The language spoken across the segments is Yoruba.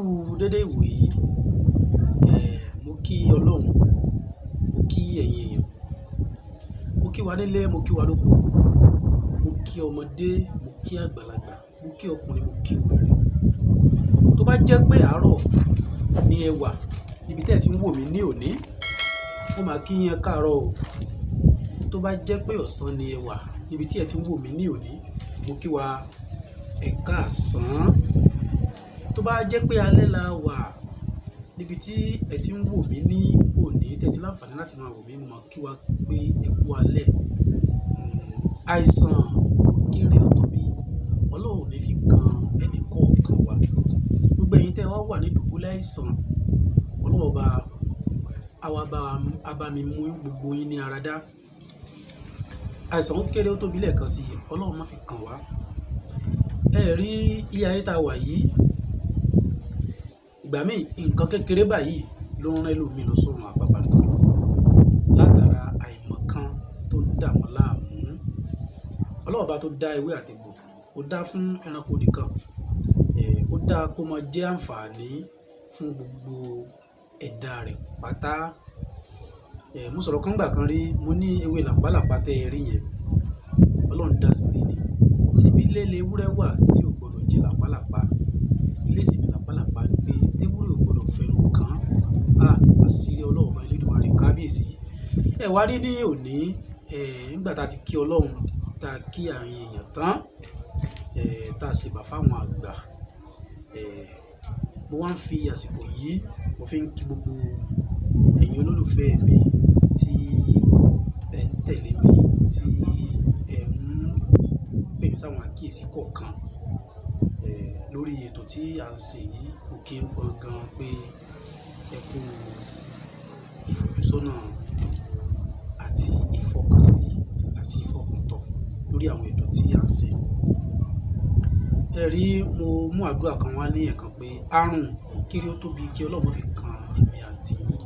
Dédé ìwòyí. Mo kí Ọlọ́run, mo kí ẹ̀yin èèyàn, mo kí wa nílé, mo kí wa lóko, mo kí ọmọdé, mo kí àgbàlagbà, mo kí ọkùnrin, mo kí obìnrin. Tó bá jẹ́ pé àárọ̀ ni ẹ wà níbi tí ẹ ti ń wò mí ní òní, mo máa kí yín ẹ káàárọ̀ o. Tó bá jẹ́ pé ọ̀sán ni ẹ wà níbi tí ẹ ti ń wò mí ní òní, mo kí wa ẹ káàsán. Tó bá jẹ́ pé alẹ́ la wà níbi tí ẹ ti ń wò mí ní òní, tí ẹ ti láǹfààní láti máa wò mí, mo máa kí wa pé ẹ kú alẹ́. Àìsàn ó kéré ó tóbi, Ọlọ́run ò ní fi kan ẹnì kọ̀ọ̀kan wa. Gbogbo ẹ̀yin tí ẹ wá wà ní dùbúlẹ̀ àìsàn, Ọlọ́run ọba, á wá bá wa, á bá mi mú gbogbo yín ní ara dá. Àìsàn ó kéré ó tóbi lẹ́ẹ̀kan sí i, Ọlọ́run má fi kan wá. Ẹ rí ilé ayé tá a wà yìí, ìgbà míì nǹkan kékeré báyìí ló ń rán ẹlòmíì lọ sọ́run àpàpàǹdodo látara àìmọ̀ kan tó ń dà wọ́n láàmú. Ọlọ́run ọba tó dá ewé àti egbò, ó dá fún ẹranko nìkan, ó dá kó máa jẹ́ àǹfààní fún gbogbo ẹ̀dá rẹ̀ pátá. Mo sọ̀rọ̀ kan nígbà kan rí, mo ní ewé làpálàpá tẹ ẹ rí yẹn, Ọlọ́run dá sílé ni. Ṣé bí ilé ewúrẹ́ wà tí ò gbọdọ̀ jẹ làpálàpá? Ilé sì ni làpálàpá ń gbé, tewúrẹ́ ò gbọdọ̀ fẹnu kàn. À, àṣírí Ọlọ́run ọba Elédùmarè kábíyèsí. Ẹ wá rí ní òní, nígbà tá a ti kí Ọlọ́run, tá a kí àwọn èèyàn tán, tá a ṣèbà fáwọn àgbà. Mo wá ń fi àsìkò yìí, mo fi ń kí gbogbo ẹ̀yin olólùfẹ́ mi tí ẹ ń tẹ̀lé mi, tí ẹ ń pè mí sáwọn àkíyèsí kọ̀ọ̀kan, lórí ètò tí à ń ṣe yìí. Mo kí ń pọn gan pé ẹ kú ìfojúsọ́nà àti ìfọkànsí àti ìfọkàntọ̀ lórí àwọn ètò tí à ń ṣe. Ẹ rí, mo mú àdúrà kan wá ní ẹ̀ẹ̀kan pé àrùn ó kéré ó tóbi kí Ọlọ́run má fi kan èmi àti yín.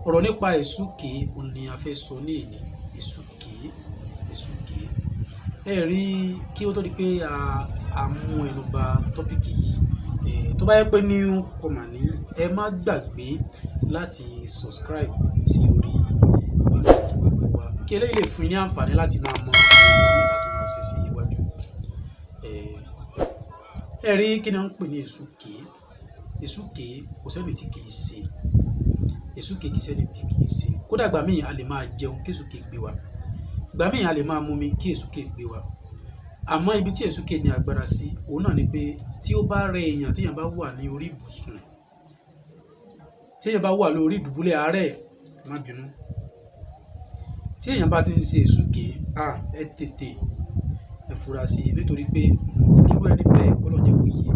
Ọ̀rọ̀ nípa èsúké òun ni a fẹ́ sọ ní èní. Èsúké, èsúké. Ẹ rí, kí ó tó di pé a mú ẹnu bà tọ́pìkì yìí, tó bá jẹ́ pé new comer ní, ẹ má gbàgbé láti subscribe sí orí YouTube wa. Kí eléyìí lè fún yín ní àǹfààní láti máa mọ àwọn nǹkan mìíràn tó máa ṣe sí iwájú. Ẹ rí, kí ni wọ́n ń pè ní èsúké? Èsúké kò sẹ́ni tí kì í ṣe. Èsúké kì í ṣẹ́ni tí kì í ṣe. Kódà ìgbà míì a lè máa jẹun kí èsúké gbé wa. Ìgbà míì a lè máa mú omi kí èsúké gbé wa. Àmọ́ ibi tí èsúké ní agbára sí, òun náà ni pé tí ó bá rẹ èèyàn, tí èèyàn bá wà ní orí ìbùsùn, tí èèyàn bá wà lórí ìdùbúlẹ̀ àárẹ̀, má bínú. Tí èèyàn bá ti ń ṣe èsúké, à, ẹ tètè, ẹ fura sí i nítorí pé irú ẹni bẹ́ẹ̀ kọ́ ló jẹ́ kó yé.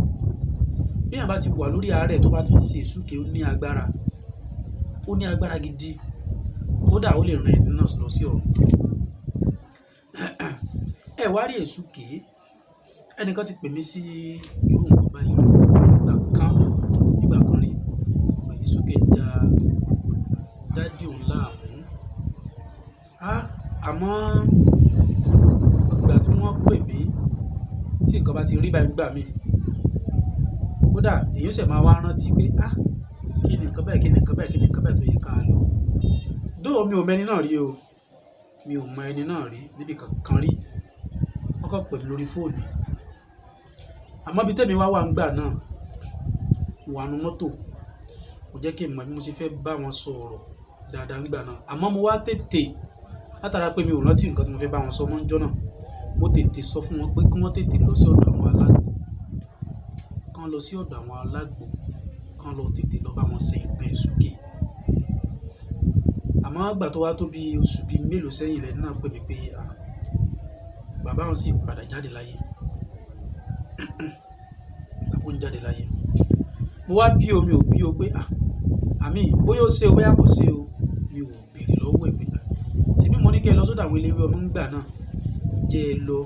Bí èèyàn bá ti wà lórí àárẹ̀ tó bá ti ń ṣe èsúké, ó ní agbára, ó ní agbára gidi. Kódà ó lè rán ẹni náà lọ sí ọ̀run. Ẹ wá rí èsúké, ẹnìkan ti pè mí sí irú nǹkan báyìí rí nígbà kan, nígbà kan rí. Èsúké ń dá daddy òun láàmú. Á, àmọ́ ìgbà tí wọ́n pè mí, tí nǹkan bá ti rí báyìí nígbà mí, kódà èyàn ṣẹ̀ máa wá rántí pé, á, kí ni nǹkan báyìí, kí ni nǹkan báyìí, kí ni nǹkan báyìí tó yẹ ká lò. Though mi ò mọ ẹni náà rí o. Mi ò mọ ẹni náà rí níbi kankan rí. Wọ́n kàn pè mí lórí fóònù. Àmọ́ bí tèmi wá wà nígbà náà, mo wà nínú mọ́tò. Kò jẹ́ kí n mọ̀ bí mo ṣe fẹ́ bá wọn sọ̀rọ̀ dáadáa nígbà náà. Àmọ́ mo wá tètè, látara pé mi ò rántí nǹkan tí mo fẹ́ bá wọn sọ mọ́ níjọ́ náà. Mo tètè sọ fún wọn pé kí wọ́n tètè lọ sí ọ̀dọ̀ àwọn alágbo. Kán lọ sí ọ̀dọ̀ àwọn alágbo, kán lọ tètè lọ bá wọn ṣe nǹkan èsúké. Àmọ́ ìgbà tó wá tó bí oṣù bí mélòó sẹ́yìn lẹ́ni náà pè mí pé, à, bàbá wọn sì padà jáde láyé. Bàbá òun jáde láyé. Mo wá bí o, mi ò bí o pé, à, àmì bóyá ó ṣe o, bóyá kò ṣe o, mi ò béèrè lọ́wọ́ ẹ̀ pé, à, ṣé bí mo ní kí ẹ lọ sọ́dọ̀ àwọn eléwé ọmọ nígbà náà, ǹjẹ́ ẹ lọ?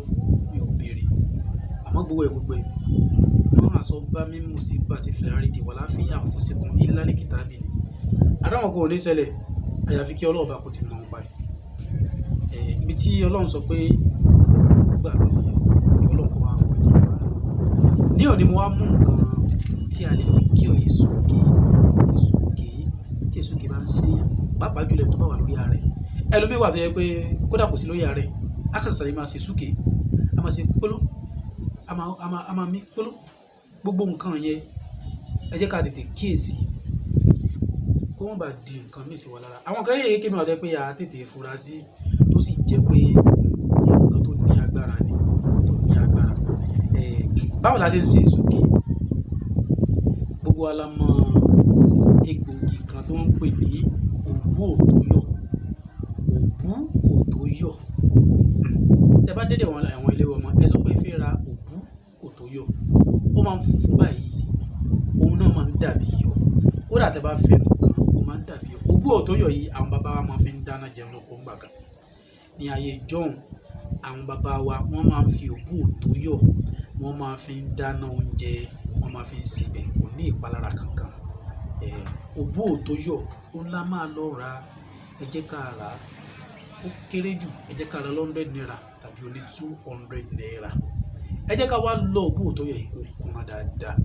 Mi ò béèrè. Àmọ́ gbogbo ẹ̀ gbogbo ẹ̀, wọ́n á sọ bá mi mú sí bá ti fi lárí di wà láfíà àǹfóṣekùn ilá ní kìtàbí ni. Àdáwọn kan ò ní ṣẹlẹ̀, àyàfi kí Ọlọ́run bá kó ti mọ̀ ọ́n pa ẹ̀. Ibi tí Ọlọ́run sọ pé àwọn gbà lọ nìyẹn, kí Ọlọ́run kó wá fún ìjọba náà. Ní òní mo wá mú nǹkan tí a lè fi cure èsúké, èsúké, tí èsúké bá ń ṣe èèyàn, pàápàá jùlọ ẹni tó bá wà lórí àárẹ̀. Ẹlòmíì wà tó jẹ́ pé kódà kò sí lórí àárẹ̀, á kàn sáré máa ṣe èsúké, a máa ṣe kóló, a máa mí kóló. Gbogbo nǹkan yẹn, ẹ jẹ́ ká tètè kíyèsi kó má ba di nǹkan mí sí wa lára. Àwọn nǹkan kéékèèké mìíràn wà tó jẹ́ pé a tètè fura sí, tó sì jẹ́ pé nǹkan tó ní agbára ni, tó ní agbára. Báwo la ṣe ń ṣe èsúké? Gbogbo wa la mọ egbòogi kan tí wọ́n ń pè ní òbú òtóyọ̀. Òbú òtóyọ̀. Tẹ bá dé ọ̀dọ̀ àwọn eléwé ọmọ, ẹ sọ pé ẹ fẹ́ ra òbú òtóyọ̀. Ó máa ń funfun báyìí, òun náà máa ń dàbí iyọ̀. Kódà tẹ bá fẹnu kan, ó máa ń dàbí iyọ̀. Òbú òtóyọ̀ yìí àwọn bàbá wa máa ń fi dáná jẹun lóko ńgbà kan. Ní ayé ìjọ̀ún, àwọn bàbá wa wọ́n máa ń fi òbú òtóyọ̀, wọ́n máa ń fi dáná oúnjẹ, wọ́n máa ń fi sebẹ̀, kò ní ìpalára kankan. Òbú òtóyọ̀, òun la máa lọ ra. Ẹ jẹ́ ká rà á. Ó kéré jù, ẹ jẹ́ ká ra 100 naira tàbí oní 200 naira. Ẹ jẹ́ ká wá lọ òbú òtóyọ̀ yìí kó kúnná dáadáa.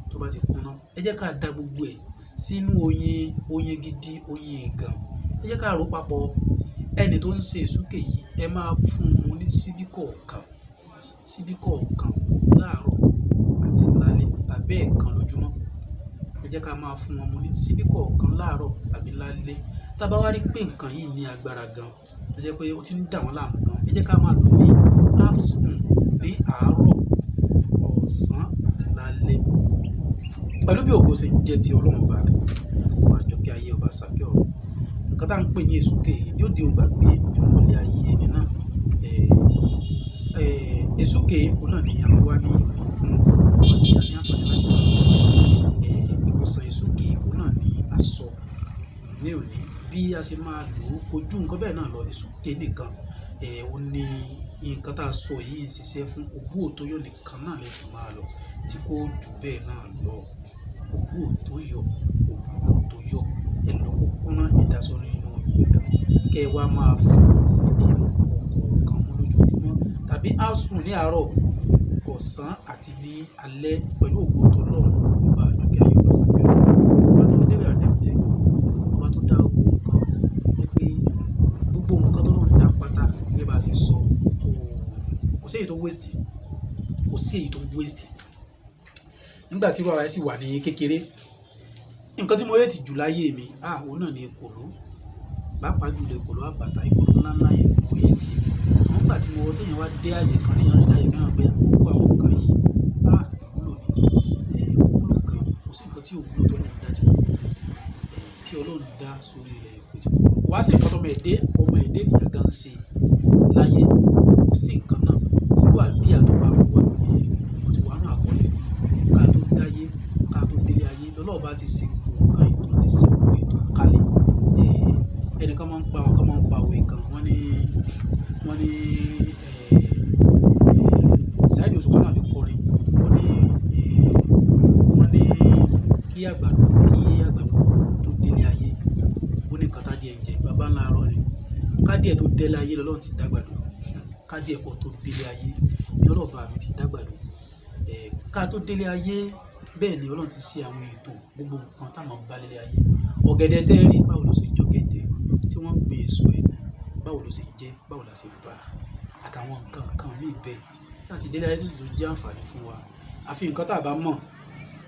Tó bá ti kúnná, ẹ jẹ́ ká da gbogbo ẹ̀ sínú oyin, oyin gidi, oyin ìgàn. Ẹ jẹ́ ká ró papọ̀. Ẹni tó ń ṣe èsúké yìí, ẹ máa fún un ní síbí kọ̀ọ̀kan, síbí kọ̀ọ̀kan láàárọ̀ àti lálẹ́ tàbí ẹ̀ẹ̀kan lójúmọ́. Ẹ jẹ́ ká máa fún wọn ní síbí kọ̀ọ̀kan láàárọ̀ tàbí lálẹ́. Tí a bá wá rí pé nǹkan yìí ní agbára gan, tó jẹ́ pé ó ti ń dà wọ́n láàmú gan, ẹ jẹ́ ká máa lò ó ní half spoon ní àárọ̀, ọ̀sán àti lálẹ́. Pẹ̀lú bí ògo ṣe ń jẹ́ ti Ọlọ́run ọba, ọba àjọkẹ́ ayé, ọba àṣàkẹ́ ọ̀run. Nǹkan tí à ń pè ní èsúké yìí yóò di ohun ìgbàgbé nínú ilé ayé ẹni náà. Èsúké, òun náà ni a mú wá ní òní fún gbogbo àwa tí a ní àǹfààní láti máa gbọ́. Ìwòsàn èsúké, òun náà ni a sọ ní òní bí a ṣe máa lò ó kojú nǹkan bẹ́ẹ̀ náà lọ èsúké nìkan. Ó ní nǹkan tí a sọ yìí ń ṣiṣẹ́ fún òbú òtóyọ̀ nìkan náà lè sì máa lò tí kò ju bẹ́ẹ̀ náà lọ. Òbú òtóyọ̀, òbú òtóyọ̀, ẹ lọ kó kúnná, ẹ dà sínú oyin ìgàn kí ẹ wá máa fi síbí kọ̀ọ̀kan mú lójoojúmọ́ tàbí half spoon ní àárọ̀, ọ̀sán àti ní alẹ́ pẹ̀lú ògo t'Ọlọ́run, ọba àjọkẹ́ ayé, ọba àṣàkẹ́ ọ̀run. Ọba tó dé àdéhùn, ọba tó dá gbogbo nǹkan, jẹ́ pé gbogbo nǹkan tó lọ́run dá pátá gẹ́gẹ́ bá ṣe sọ, kò sí èyí tó waste, kò sí èyí tó waste. Nígbà tí bàbá sì wà ní kékeré, nǹkan tí mo hate jù láyé mi, òun náà ni ekòló. Pàápàá jùlọ ekòló àbàtà, ekòló ńlá ńlá yẹn, mo hate ẹ̀. Àmọ́ nígbà tí mo tí èèyàn wá dé ààyè kan, tí èèyàn dé ààyè kan, èèyàn mọ̀ pé gbogbo àwọn nǹkan yìí, ìwúlò ni. Ó wúlò gan. Kò sí nǹkan tí ò wúlò tí Ọlọ́run dá tí kò wúlò. Tí Ọlọ́run dá sórí ilẹ̀ pé tí kò wúlò. Kò wá sí nǹkan tó ọmọ ẹ̀dá ènìyàn gan ṣe láyé. Kò sí nǹkan náà. Irú idea tó bá mú wá, ó ti wà nínú àkọọ́lẹ̀. Ká tó dáyé, ká tó délé ayé, lọ́lọ́run bá ti ṣe gbogbo nǹkan ètò, ti ṣe gbogbo ètò kalẹ̀. Ẹnìkan máa ń pa, àwọn kan máa ń pa òwe kan. Wọ́n ní, Saheed Òṣùpá náà fi kọrin. Ó ní, wọ́n ní kí àgbàdo tó délé ayé, ó ní nǹkan tí adìẹ ń jẹ, baba ńlá irọ́ ni. Kádìẹ tó délé ayé lọ́lọ́run ti dá àgbàdo. Kádìẹ kó tó délé ayé ní Ọlọ́run bá mi ti dá àgbàdo. Ká tó délé ayé, bẹ́ẹ̀ ni Ọlọ́run ti ṣe àwọn ètò gbogbo nǹkan tá a máa bá lélé ayé. Ọ̀gẹ̀dẹ̀ tẹ́ ẹ rí, báwo ló ṣe jọ gẹ̀dẹ̀? Tí wọ́n ń gbin èso ẹ̀ ní, báwo ló ṣe jẹ́? Báwo la ṣe bá? Àtàwọn nǹkan kan mí bẹ́ẹ̀. Tí a sì délé ayé tó sì tún jẹ́ àǹfààní fún wa. Àfi nǹkan tí a bá mọ̀,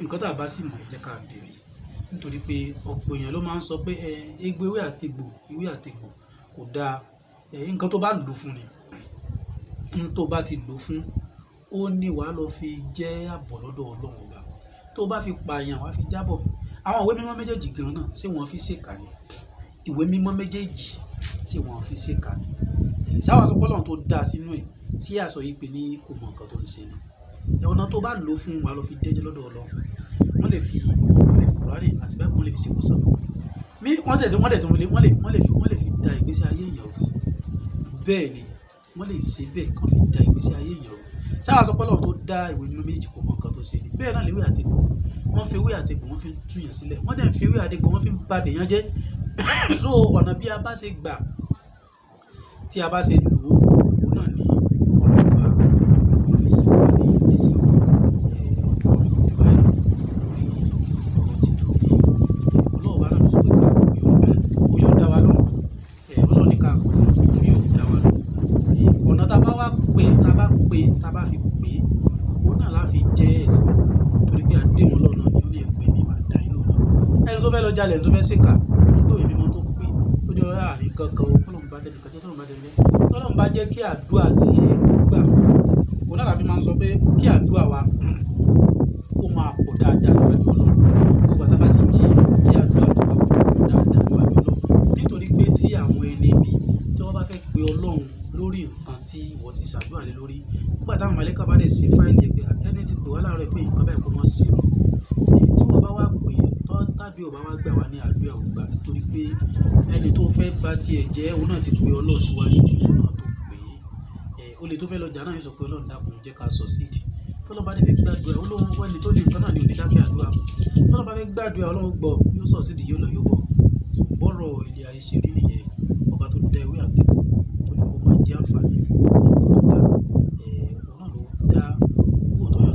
nǹkan tí a bá sì mọ̀, ẹ jẹ́ ká bèèrè. Nítorí pé ọ̀pọ̀ èèyàn ló máa ń sọ pé, egbò ewé àti egbò, ewé àti egbò kò da. Nǹkan tó bá lò fún ni, ohun tó bá ti lò fún, ó ní wàá lọ fi jẹ́ àbọ̀ lọ́dọ̀ Ọlọ́run ọba. Tó bá fi pa èèyàn, wàá fi jábọ̀. Àwọn ìwé mímọ́ méjèèjì gan náà, ṣé wọ́n fi ṣèkà ni? Ìwé mímọ́ méjèèjì, ṣé wọ́n fi ṣèkà ni? Ṣé àwa sọ pé Ọlọ́run tó dá sínú ẹ̀, tí a sọ yìí pé ní kò mọ nǹkan tó ń ṣe ni. Ọ̀nà tó bá lò fún, wàá lọ fi dẹ́jọ́ lọ́dọ̀ Ọlọ́run. Wọ́n lè fi Kùránì àti Bible, wọ́n lè fi ṣe ìwòsàn. Mí, wọ́n tẹ̀lé, wọ́n dẹ̀ tún lè, wọ́n lè fi da ìgbésí ayé èèyàn rú. Bẹ́ẹ̀ ni, wọ́n lè ṣe bẹ́ẹ̀ kan fi da ìgbésí ayé èèyàn rú. Ṣé àwa sọ pé Ọlọ́run tó dá ìwé mímọ́ méjèèjì kò mọ nǹkan tó ṣe ni? Bẹ́ẹ̀ náà lewé àti egbò. Wọ́n fi ewé àti egbò, wọ́n fi ń tú èèyàn sílẹ̀. Wọ́n dẹ̀ ń fi ewé àti egbò, wọ́n fi ń ba tèèyàn jẹ́. So ọ̀nà bí a bá ṣe gbà, tí a bá ṣe lò ó, òun náà ni Ọlọ́run bá yóò fi san wá ní ẹ̀san. Ọ̀rọ̀ mi kò ju báyìí lọ lórí jalè, ẹni tó fẹ́ ṣèkà, ó tó èmi mọ́ tó pé ó ní ọ̀rẹ́ àárín kankan o, kọ́lọ́run bá tẹnìkan jẹ́, tọ́lọ́run bá tẹnìkan jẹ́, tọ́lọ́run bá jẹ́ kí àdúrà tí ó gbà. Òun náà la fi máa ń sọ pé kí àdúrà wa kó máa pọ̀ dáadáa níwájú Ọlọ́run. Gbogbo ìgbà tí a bá ti jí, kí àdúrà tí wa kó pọ̀ dáadáa níwájú Ọlọ́run. Nítorí pé tí àwọn ẹni ibi tí wọ́n bá fẹ́ pe Ọlọ́run lórí nǹkan tí ìwọ ti ṣàdúrà lé lórí, nígbà táwọn màlàíkà bá dẹ̀ sí fáìlì ẹ pé ẹni tí pè wá láàárọ̀ pé nǹkan báyìí kó má ṣe o. Tí wọ́n bá wá pè, tọ́ tàbí ò bá wá gbà wá ní àdúrà ò gbà, nítorí pé ẹni tó fẹ́ bá tí ẹ jẹ́, òun náà ti pe Ọlọ́run síwájú kí òun náà tó pè é. Olè tó fẹ́ lọ jà náà yóò sọ pé Ọlọ́run dákun jẹ́ ká succeed. Tọ́lọ́run bá dẹ̀ fẹ́ gbàdúrà, Ọlọ́run ẹni tó ní nǹkan náà ni ò ní dákẹ́ àdúrà. Tọ́lọ́run bá fẹ́ gbàdúrà, Ọlọ́run gbọ́, yóò succeed, yóò lọ, yóò bọ̀. So bọ́rọ̀ ilé ayé ṣe rí nìyẹn. Ọba tó dá ewé àti egbò tó ní kó máa jẹ́ àǹfààní fún nǹkan tó dá. Òun náà ló dá owó tó yọ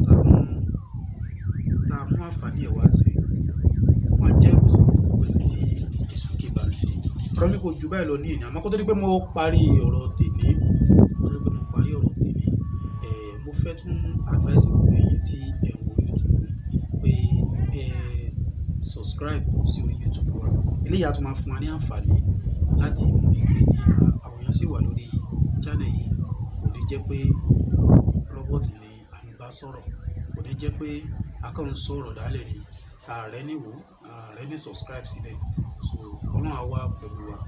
tá mú àǹfààní ẹ̀ wá sí. Kó máa jẹ́ ìwòsàn fún gbogbo ẹni tí èsúké bá ń ṣe. Ọ̀rọ̀ mi kò ju báyìí lọ ní èní. Àmọ́ kó tó di pé mo parí ọ̀rọ̀ tèmi, kó tó di pé mo parí ọ̀rọ̀ tèmi, mo fẹ́ tún advice gbogbo ẹ̀yin tí ẹ̀ ń wo YouTube yìí pé ẹ subscribe sí orí YouTube wa. Eléyìí á tún máa fún wa ní àǹfààní láti mọ̀ wípé ní àwọn èèyàn sì wà lórí channel yìí. Kò ní jẹ́ pé robot ni à ń bá sọ̀rọ̀. Kò ní jẹ́ pé a kàn ń sọ̀rọ̀ dálẹ̀ ni. Ààrẹ ní wò, ààrẹ ní subscribe síbẹ̀. So Ọlọ́run á wà pẹ̀lú wa.